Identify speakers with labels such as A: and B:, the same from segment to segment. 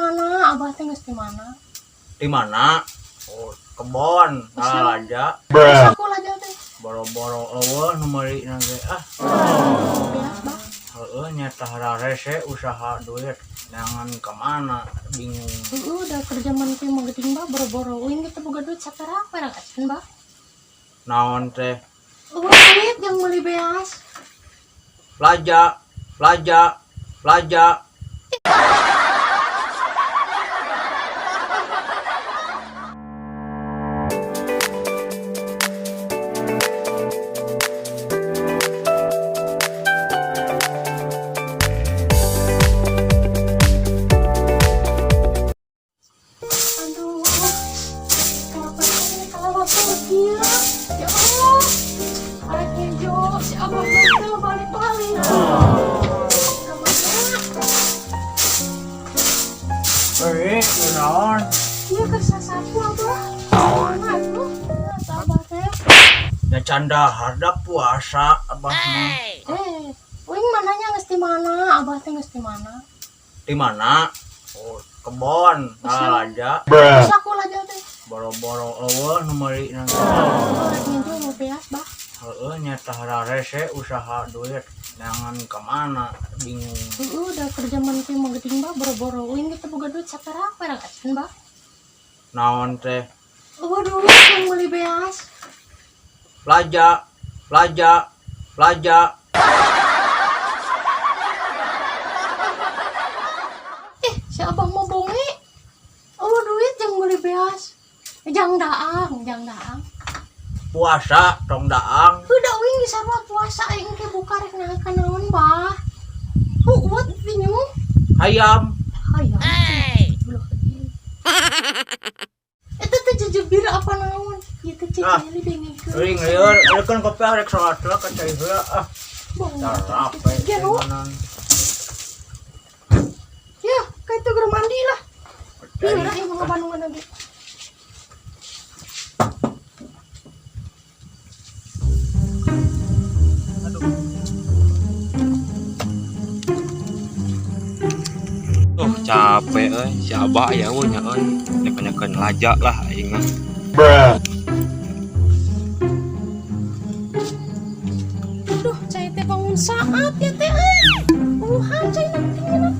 A: mana? Abah teh geus di mana?
B: Di mana? Oh, kebon, lalaja.
A: Terus aku lalaja teh.
B: Boro-boro euweuh nu meuli na ge ah.
A: Beas, Bah.
B: Heueuh nya tah rese usaha duit jangan kemana bingung.
A: Heeh, udah kerja man kieu mah geuting, Bah, boro-boro uing kita boga duit saperak perak acan, Bah.
B: Naon teh?
A: Euweuh duit yang meuli beas.
B: Laja, laja, laja.
A: Aduh, kenapa ini kalau waktu kieu? Ya Allah. Arek ngejo si Abah teh balik-balik. Kemana?
B: Euy, naon?
A: Iya ke sasapu Abah. Aduh, Abah teh.
B: Ya canda harda puasa abah mah.
A: Eh, uing mananya geus di mana? Abah teh geus di mana?
B: Di mana? Oh, kebon, lalaja.
A: Terus aku lalaja teh.
B: Boro-boro euweuh nu meuli na ge.
A: Arek ngejo mau beas, Bah.
B: Heueuh nya tah rese usaha duit jangan kemana bingung.
A: Heeh, udah kerja man kieu mah geuting, Bah, boro-boro uing kita boga duit saperak perak acan, Bah.
B: Naon teh?
A: Euweuh duit yang meuli beas.
B: Laja, laja, laja.
A: Eh, si Abah mau bonge. Euweuh duit yang meuli beas. Eh, jang daang, jang daang.
B: Puasa tong daang.
A: Udah uing di sarua puasa aing ke buka rek naha naon, Bah. Huwat tinyu.
B: Hayam.
A: Hayam. Belah ieu. Eta teh jejebir apa naon? Ieu teh
B: Ah.
A: ceceli dengikeun.
B: Euy lieur, ieu kan kopi arek salat lah ka cai heula ah. Carape.
A: Ya, nu. Ya, kayak itu geura mandi lah. Iya, udah ieu mau Bandungan lagi.
C: Oh, capek euy, si Abah aya we nya euy. Nek laja lah aing mah.
A: Aduh, cai teh bangun saat ya teh euy. Uhan cai nanti nya.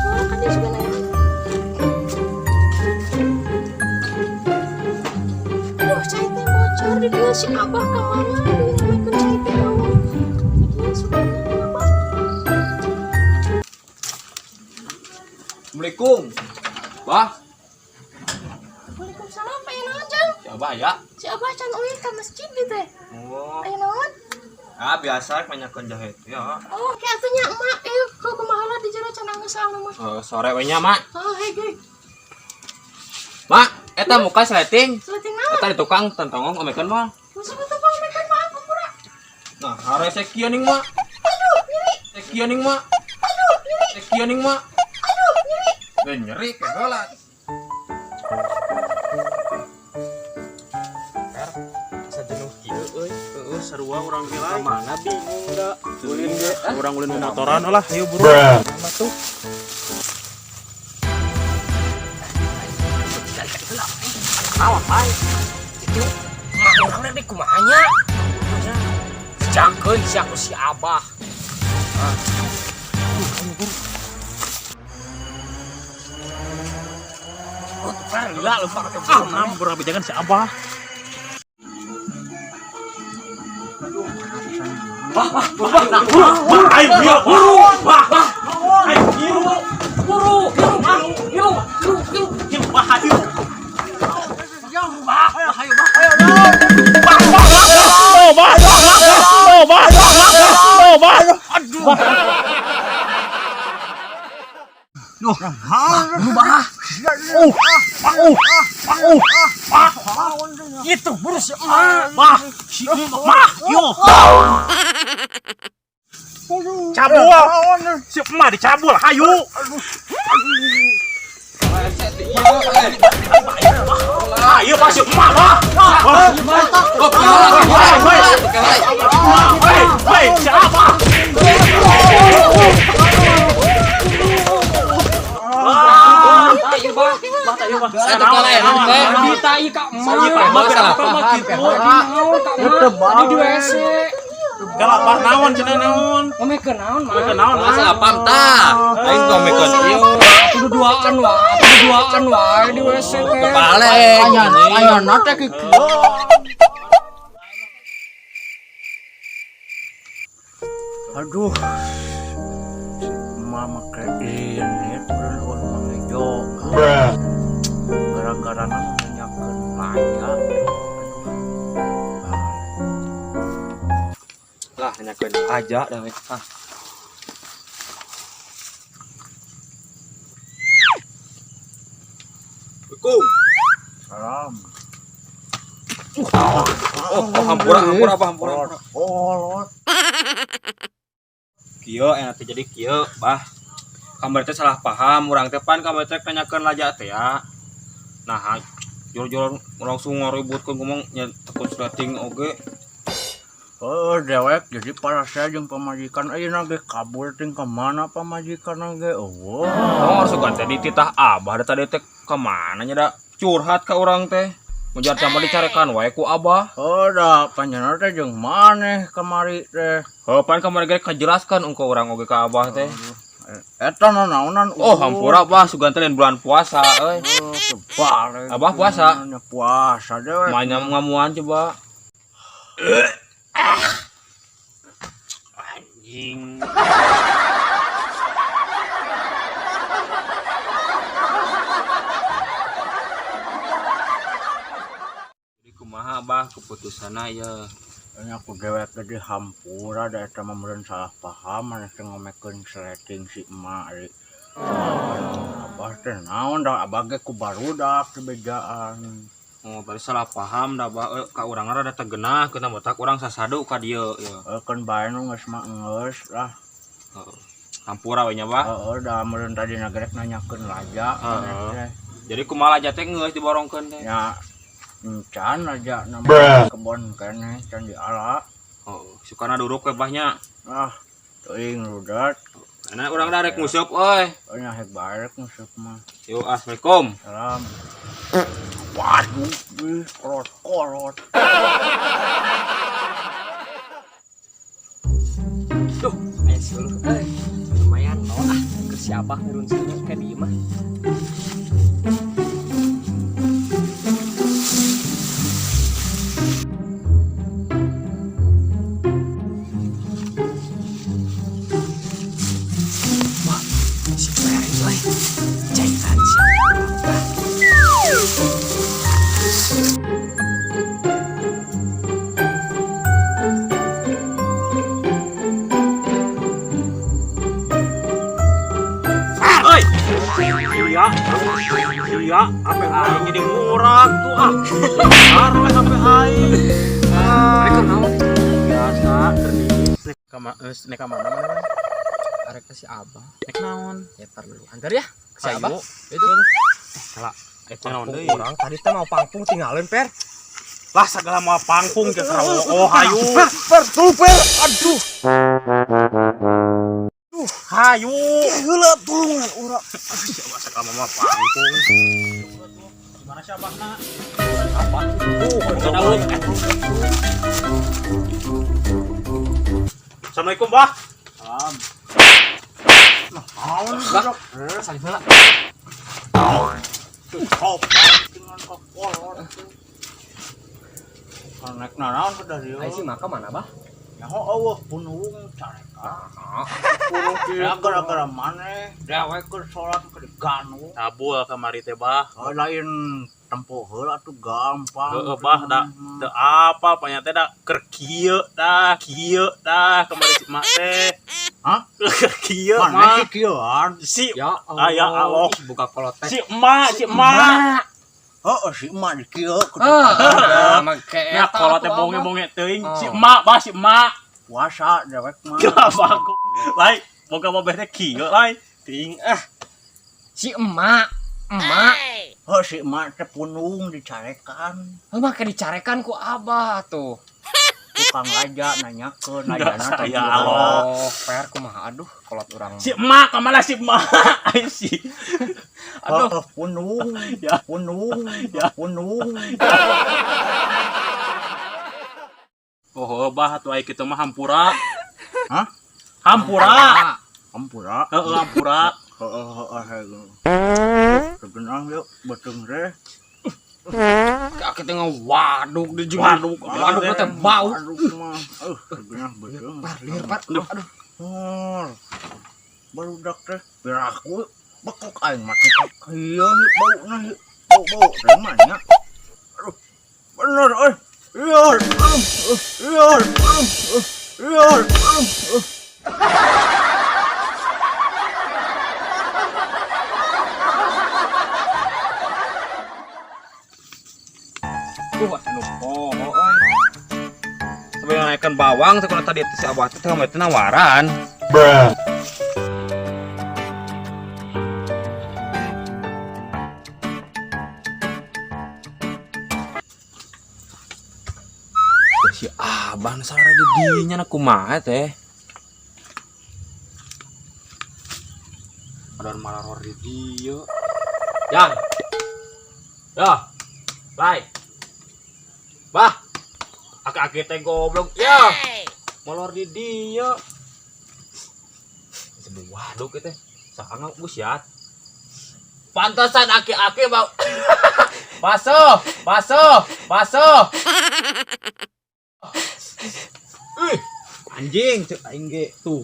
A: Wah, kan dia juga nanya. Aduh, cai teh bocor di dia si Abah ka mana? Aduh, ngamekeun cai teh naon. Di dia suka Abah.
C: Assalamualaikum. Bah,
A: Waalaikumsalam, aya naon, Jang?
C: si Abah aya.
A: Si Abah can euy ka masjid gitu teh.
C: Oh.
A: Aya naon?
C: Ah, biasa banyakeun jahe ya.
A: Oh, kayak atuh nya emak, eh kok kumaha lah di jero can anggeus soalna mah.
C: Oh, sore we nya, Mak.
A: Oh, hei, hei.
C: Mak, eta muka sleting.
A: Seleting naon?
C: Eta di tukang tentongong omekeun moal.
A: Masa betul Bang mekan mah aku pura.
C: Nah, harese kieu ning, Mak.
A: Aduh, nyeri.
C: Kieu ning, Mak.
A: Aduh, nyeri.
C: Kieu ning, Mak.
A: Aduh, nyeri.
C: Eh, nyeri ke heula.
D: Sajenuh kieu euy. Heeh, sarua urang ge lain.
C: Mana bingung da.
D: Ulin ge. Urang ulin motoran lah, ayo buru. Nama tuh.
E: Naon, Pai? Itu mah urang rek kumaha nya? Jangkeun si aku si Abah. Oh, tukar lila lupa ke
D: Ah, nah, buru jangan si Abah.
E: Bah, bah, bah, bah, buru,
D: Bah, ayo buru, buru. Bah, bah. Ayo buru.
E: buru, buru, bah, buru, buru, buru.
D: Ayo, bah, ayo.
E: Bah, ayo, bah, ayo.
D: Bah, bah, oh, bah, oh, bah, oh, bah. Aduh. Duh,
E: Bah,
D: oh, oh, oh, bah.
E: itu buru si emak.
D: Bah, si emak, yo. Cabul. Si emak dicabul, hayu. Ayo, Pak, si emak, Pak. Wah, hei, hei, siapa? Bah tah ieu mah.
E: Naon
F: Tadi tai ka emak.
C: Mah salah paham
F: Tadi naon ka emak? Tadi di WC.
D: Kalau bah naon cenah naon?
F: Ngomekeun naon mah?
D: Ngomekeun naon mah?
C: Salah paham tah. Aing ngomekeun ieu.
F: Kudu duaan wae, kudu duaan wae di WC teh.
C: Kebalik.
B: Ayana teh kieu. Aduh. Mama ini turun urang Mang Ejo. Gara-gara nanyakeun laja.
C: Lah nanyakeun aja dah we. Ah. Assalamualaikum.
B: Salam.
C: Oh, hampura hampura apa hampura.
B: Kolot.
C: Kieu enak teh jadi kieu, bah. Kamari teh salah paham, urang teh pan kamari teh nanyakeun laja teh ya. Nah, jor-jor langsung ngaributkeun ngomong nya takut sleting oge.
B: Oh, dewek jadi para saya jeung pamajikan ayeuna ge kabur ting ka mana pamajikan ge eueuh.
C: Oh, harus sugan teh dititah abah da tadi teh ka mana nya da curhat ka urang teh. Mujar sama dicarekan wae ku abah.
B: Oh, da panjenengan teh jeung maneh kamari teh.
C: Heuh, pan kamari ge kajelaskan engko urang oge ka abah teh.
B: Eta nanaonan.
C: Oh, hampura bah sugan teh lain bulan puasa euy.
B: Oh, kebalik.
C: Abah puasa?
B: Nya puasa dewek.
C: Manya ngamuan coba.
D: Anjing.
C: Jadi kumaha bah keputusanna ya?
B: Nya ku dewek ge dihampura da eta mah meureun salah paham maneh teh ngomekeun sleting si emak ari. Abah teh naon da abah ge ku barudak dibejaan.
C: Oh, berarti salah paham da bah ka urang rada teu geunah keuna botak urang sasadu ka dieu ya.
B: Keun bae nu geus mah geus lah.
C: Heeh. Hampura we nya bah.
B: Heeh, da meureun tadi na gerek nanyakeun laja.
C: Heeh. Jadi kumaha laja teh geus diborongkeun teh?
B: Nya encan aja nama kebon keneh can diala.
C: Oh, sukana duruk we bah nya.
B: Ah, teuing rudat.
C: Karena urang da rek nguseup euy.
B: Nya hek bae rek nguseup mah.
C: Yuk, assalamualaikum.
B: Salam. Waduh, ih, kolot-kolot.
E: Duh, aya suluh euy. Lumayan bawa ah ke si Abah nurun sini ke dieu mah. Wah, si Ferry euy. Caikan si Abah.
D: Oi. Iya, iya, apa aing jadi murah tuh ah. Arwah sampai aing.
E: Mereka naon?
D: Biasa nek ka nek ka mana mana?
E: Arek ke si Abah.
D: Nek naon?
E: Ya perlu antar ya ke si Abah.
D: Ayo.
E: Itu.
D: Salah. Eta naon deui?
E: Urang tadi teh mau pangpung tinggalin per.
D: Lah segala mau pangpung ke Sarawak. Oh, hayu.
E: Per, per, per. Aduh.
D: Hayu.
E: Heula tulungan urang.
D: Siapa segala mau pangpung. Gimana sih abahna? Abah. Assalamualaikum, Bah.
B: Salam.
E: Bah, salim heula.
B: Top. Dengan kolot. Nek nanaon ke dari
E: Ayo sih maka mana, Bah?
B: Nyaho eueuh punung careka. Punung ya gara-gara maneh dewek keur salat keur diganu.
D: Tabul kamari teh, Bah.
B: Oh, lain tempo heula atuh gampang.
D: Heeh, Bah, da teu apa panya teh da keur kieu dah, kieu dah kamari si mak teh.
B: Hah?
D: Keur kieu
B: Maneh
D: mah.
B: si kieuan.
D: Si
E: Ya
D: Ah, ya Allah.
E: Ih, buka kolotek.
D: si emak, si emak.
B: Heeh, si emak di kieu.
E: Ah, make
D: Nah,
E: eta
D: kalau teh
E: atuh, Abah.
D: bonge-bonge teuing si
E: Oh.
D: emak, Bah, si emak.
B: Puasa dewek mah.
D: Kenapa aku? Lai, boga babeh teh kieu lai. Ting ah.
F: Si emak, emak.
B: Heuh, si emak teh punung dicarekan.
F: Heuh make dicarekan ku Abah tuh.
B: Ku tukang laja nanyakeun lajana teh
D: Ya Allah.
E: Oh, per kumaha aduh kolot urang.
D: Si emak kemana si emak? Ai si.
B: Aduh, punung,
D: Ya.
B: punung,
D: Ya.
B: punung.
D: Oh, bah atuh ai kitu mah hampura.
B: Hah?
D: Hampura.
B: Hampura.
D: Heeh, hampura.
B: Heeh, heeh, heeh. Segenang yuk, beteng teh.
F: Aki teh waduk di jeung.
D: Waduk,
F: Waduk teh bau.
B: Waduk mah. Segenang beteng.
E: Par, lieur par. Aduh, aduh.
B: Oh, barudak teh piraku bekok aing mah teh. Iya, bauna ieu. Bau-bau teh mah nya. Aduh. Bener euy. Iya, aduh, iya, aduh, iya, aduh.
C: Anu poho euy. Sampai naikkan bawang teh tadi teh si Abah teh teh teh nawaran. Teh, si Abah nu salah di dinya na kumaha teh. Ada malah di dieu. Yang. Ya. Lai. Bah. Aki-aki teh goblok. Ya. Molor di dieu. Sebuah waduk teh. Sangat geus ya. Pantesan aki-aki bau. Basuh, basuh, basuh. Ih, anjing cek aing ge tuh.